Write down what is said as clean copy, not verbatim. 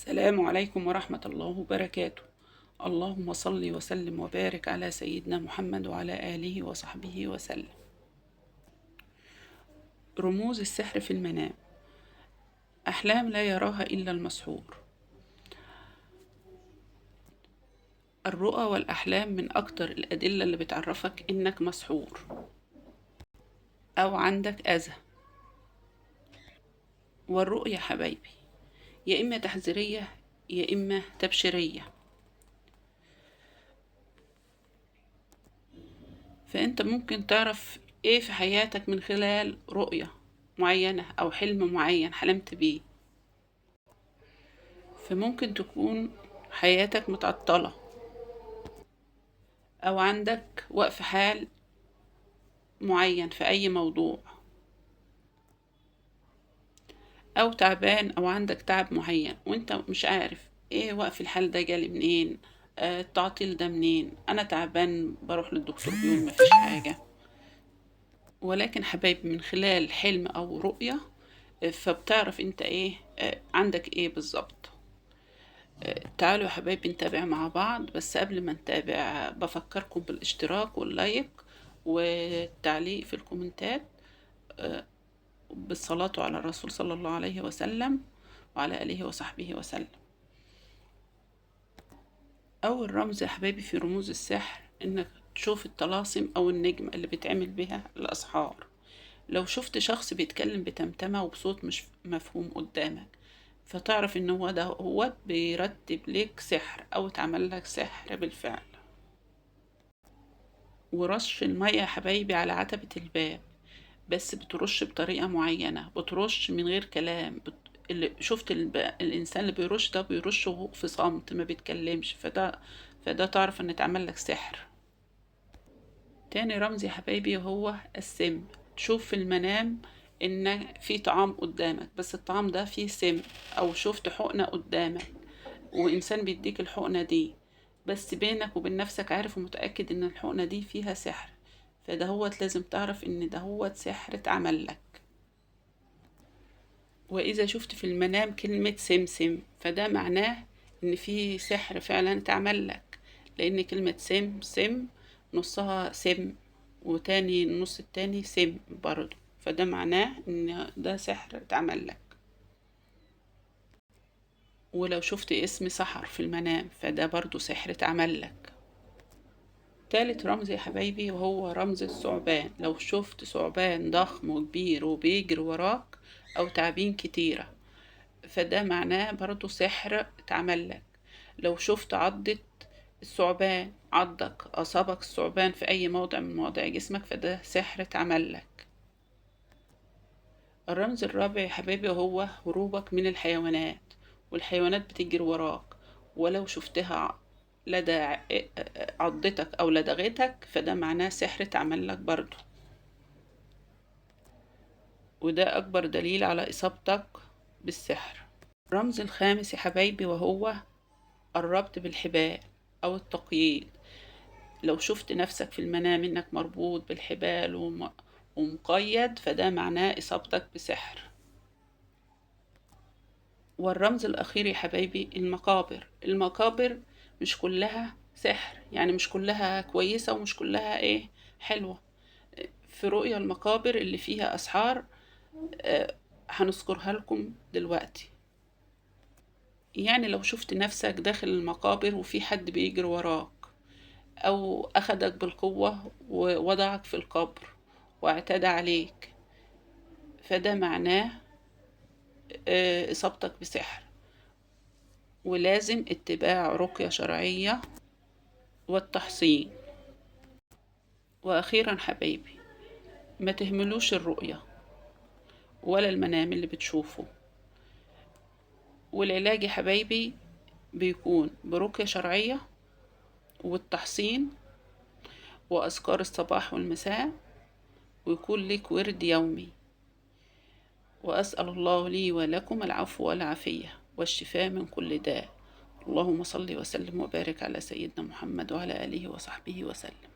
السلام عليكم ورحمة الله وبركاته. اللهم صل وسلم وبارك على سيدنا محمد وعلى آله وصحبه وسلم. رموز السحر في المنام. أحلام لا يراها إلا المسحور. الرؤى والأحلام من أكتر الأدلة اللي بتعرفك إنك مسحور أو عندك أذى. والرؤية حبايبي يا إما تحذيرية يا إما تبشيرية، فأنت ممكن تعرف إيه في حياتك من خلال رؤية معينة أو حلم معين حلمت بيه. فممكن تكون حياتك متعطلة أو عندك وقف حال معين في أي موضوع، أو تعبان أو عندك تعب معين وانت مش عارف ايه وقف الحال ده جالي منين، التعطيل ده منين، انا تعبان بروح للدكتور بيقول مفيش حاجة. ولكن حبايبي من خلال حلم او رؤية فبتعرف انت ايه عندك ايه بالظبط. تعالوا يا حبايبي نتابع مع بعض، بس قبل ما نتابع بفكركم بالاشتراك وال like والتعليق في الكومنتات، بالصلاة على الرسول صلى الله عليه وسلم وعلى آله وصحبه وسلم. أول رمز يا حبايبي في رموز السحر إنك تشوف الطلاسم أو النجم اللي بيتعمل بها الأسحار. لو شفت شخص بيتكلم بتمتمة وبصوت مش مفهوم قدامك، فتعرف إن هو ده هو بيرتب لك سحر أو اتعمل لك سحر بالفعل. ورش المية يا حبايبي على عتبة الباب، بس بترش بطريقة معينة، بترش من غير كلام. اللي شفت الإنسان اللي بيرش ده بيرش وهو في صمت ما بيتكلمش، فده تعرف إن اتعمل لك سحر. تاني رمز يا حبايبي هو السم. تشوف في المنام إن في طعام قدامك بس الطعام ده فيه سم، أو شفت حقنة قدامك وإنسان بيديك الحقنة دي، بس بينك وبين نفسك عارف ومتأكد إن الحقنة دي فيها سحر، فدهوت لازم تعرف إن دهوت سحر اتعمل لك. وإذا شفت في المنام كلمة سمسم فده معناه إن في سحر فعلا اتعمل لك، لأن كلمة سم سم نصها سم وتاني النص التاني سم برضو، فده معناه إن ده سحر اتعمل لك. ولو شفت اسم سحر في المنام فده برضو سحر اتعمل لك. تالت رمز يا حبايبي وهو رمز الثعبان. لو شفت ثعبان ضخم وكبير وبيجري وراك أو تعابين كتيرة فده معناه برضو سحر اتعمل لك. لو شفت عضة الثعبان، عضك أصابك الثعبان في أي موضع من مواضع جسمك فده سحر اتعمل لك. الرمز الرابع يا حبايبي هو هروبك من الحيوانات، والحيوانات بتجري وراك، ولو شفتها لدى عضتك أو لدغتك فده معناه سحر اتعمل لك برضو، وده أكبر دليل على إصابتك بالسحر. الرمز الخامس يا حبايبي وهو الربط بالحبال أو التقييد. لو شفت نفسك في المنام إنك مربوط بالحبال ومقيد فده معناه إصابتك بسحر. والرمز الأخير يا حبايبي المقابر. المقابر مش كلها سحر، يعني مش كلها كويسة ومش كلها إيه حلوة. في رؤية المقابر اللي فيها أسحار هنذكرها لكم دلوقتي. يعني لو شفت نفسك داخل المقابر وفي حد بيجري وراك أو أخدك بالقوة ووضعك في القبر واعتدى عليك، فده معناه إصابتك بسحر، ولازم اتباع رقية شرعية والتحصين. وأخيرا حبايبي ما تهملوش الرؤية ولا المنام اللي بتشوفه. والعلاج يا حبايبي بيكون برقية شرعية والتحصين وأذكار الصباح والمساء، ويكون لك ورد يومي. وأسأل الله لي ولكم العفو والعافية والشفاء من كل داء. اللهم صل وسلم وبارك على سيدنا محمد وعلى آله وصحبه وسلم.